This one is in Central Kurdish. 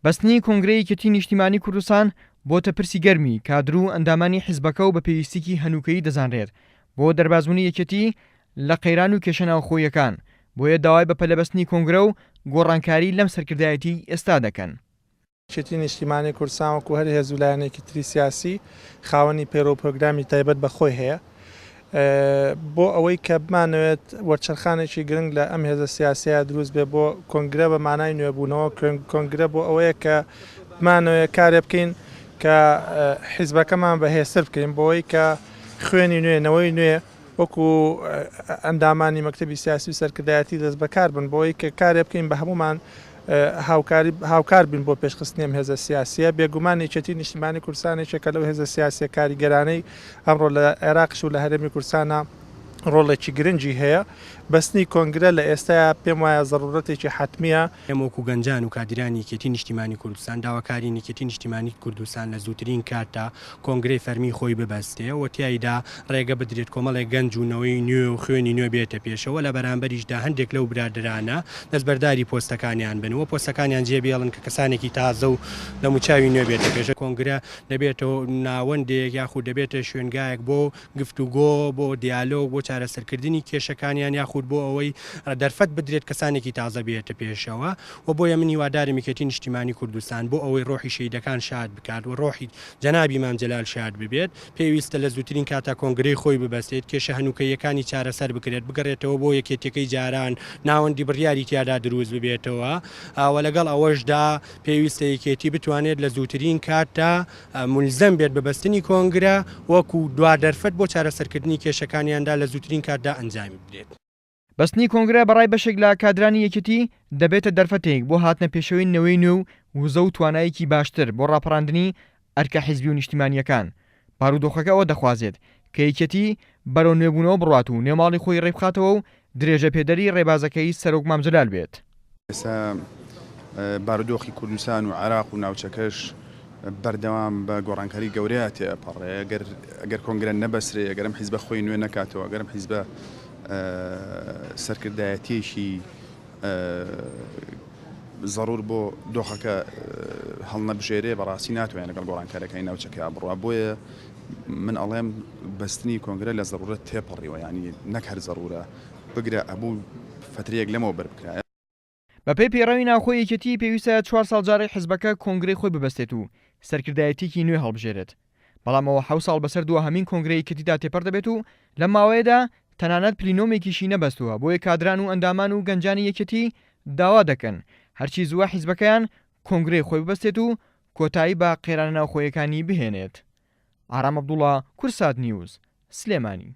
بەستنی کۆنگرەی یەکێتی نیشتیمانی کوردستان بۆتە پرسی گەرمی کادر و ئەندامانی حیزبەکە و بە پێویستیکی هەنووکەیی دەزانرێت بۆ دەربازبوونی یەکێتی لە قەیران و کێشە ناوخۆییەکان، بۆیە داوای بەپەلە بەستنی کۆنگرە و گۆڕانکاری لەم سەرکردایەتیی ئێستا دەکەن. یەکێتی نیشتیمانی کوردستان وەکو هەر هێز و لایەنێکی تری سیاسی خاوەنی پەیڕەو و پرۆگرامی تایبەت بە خۆی هەیە بۆ ئەوەی کە بمانەوێت وەرچەرخانێکی گرنگ لە ئەم هێزە سیاسیە دروست بێ بۆ کۆنگرە بە مانای نوێبوونەوە کۆنگرە بۆ ئەوەیە کە بمانەوێت کارێ بکەین کە حیزبەکەمان بەهێزتر بکەین بۆی کە خوێنی نوێ نەوەی نوێ وەکو ئەندامانی مەکتەبی سیاسی و سەرکردایەتی دەستبەکار بن بۆ ئەوەی کە کارێ بکەین بە هەموومان هاوکاری هاوکار بین بۆ پێشخستنی ئەم هێزە سیاسیە بێگومان یەکێتی نیشتیمانی کوردستان یەکێکە لەو هێزە سیاسیە کاریگەرانەی ئەمڕۆ لە عێراقش و لە هەرێمی کوردستانە ڕۆڵێکی گرنگی هەیە بەستنی کۆنگرە لە ئێستایا پێم وایە زەڕوڕەتێکی حەتمیە. ئێمە وەکو گەنجان و کادیرانی یەکێتی نیشتیمانی کوردستان داواکارین یەکێتی نیشتیمانی کوردستان لە زووترین کاتدا کۆنگرەی فەرمی خۆی ببەستێ و تیایدا ڕێگە بدرێت کۆمەڵێک گەنج و نەوەی نوێ و خوێنی نوێ بێتە پێشەوە، لە بەرامبەریشدا هەندێک لەو برادەرانە دەستبەرداری پۆستەکانیان بن و پۆستەکانیان جێ بێڵن کە کەسانێکی تازە و دەموچاوی نوێ بێتە پێش. کۆنگرە دەبێتە ناوەندێک یاخود دەبێتە شوێنگایەک بۆ گفتوگۆ، بۆ دیالۆگ، بۆ چارەسەرکردنی کێشەکانیان یاخود بۆ ئەوەی دەرفەت بدرێت کەسانێکی تازە بێتە پێشەوە و بۆیە من هیوادارم یەکێتی نیشتیمانی کوردستان بۆ ئەوەی ڕۆحی شەهیدەکان شاد بکات و ڕۆحی جەنابی مام جەلال شاد ببێت پێویستە لە زووترین کاتا کۆنگرەی خۆی ببەستێت، کێشە هەنووکەییەکانی چارەسەر بکرێت، بگەڕێتەوە بۆ یەکێتیەکەی جاران، ناوەندی بڕیاری تیادا دروست ببێتەوە و لەگەڵ ئەوەشدا پێویستە یەکێتی بتوانێت لە زووترین کاتدا مولزەم بێت بە بەستنی کۆنگرە وەکو دوا دەرفەت بۆ چارەسەرکردنی کێشەکانیاندا لە زووترین کاتدا ئەنجامی بدرێت. بەستنی کۆنگرە بەڕای بەشێک لە کادرانی یەکێتی دەبێتە دەرفەتێک بۆ هاتنە پێشەوەی نەوەی نوێ و وزە و توانایەکی باشتر بۆ ڕاپەڕاندنی ئەرکە حیزبی و نیشتیمانییەکان. بارودۆخەکە ئەوە دەخوازێت کە یەکێتی بەرەو نوێبوونەوە بڕوات و نێوماڵی خۆی ڕێکبخاتەوە و درێژەپێدەری ڕێبازەکەی سەرۆک مام جەلال بێت. ئێستا بارودۆخی کوردستان و عێراق و ناوچەکەش بەردەوام بە گۆڕانکاری گەورەیا تێئەپەڕێ، گەر ئەگەر کۆنگرە نەبەسرێ، ئەگەر ئەم حیزبە خۆی نوێ نەکاتەوە، ئەگەر ئەم حیزبە سەرکردایەتییەکی زەڕوور بۆ دۆخەکە هەڵنەبژێرێ، بەڕاستی ناتوانێ لەگەڵ گۆڕانکارییەکانی ناوچەکەیا بڕوا. بۆیە من ئەڵێم بەستنی کۆنگرە لە زەڕوورەت تێپەڕیوە، یانی نەک هەر زەڕوورە، بگرە ئەبوو فەترەیەک لەمەوبەر بکرایە. بەپێی پەیڕەوی ناوخۆی یەکێتی پێویستە چوار ساڵ جارێک حزبەکە کۆنگرەی خۆی ببەستێت و سەرکردایەتیەکی نوێ هەڵبژێرێت، بەڵام ئەوە حەوت ساڵ بەسەر دواهەمین کۆنگرەی یەکێتیدا تێپەڕ دەبێت و لەم ماوەیەدا تەنانەت پلینۆمێکیشی نەبەستووە، بۆیە کادران و ئەندامان و گەنجانی یەکێتی داوا دەکەن هەرچی زووە حیزبەکەیان کۆنگرەی خۆی ببەستێت و کۆتایی بە قەیرانە ناوخۆیەکانی بهێنێت. ئارام عەبدوڵا، کوردسات نیوز، سلێمانی.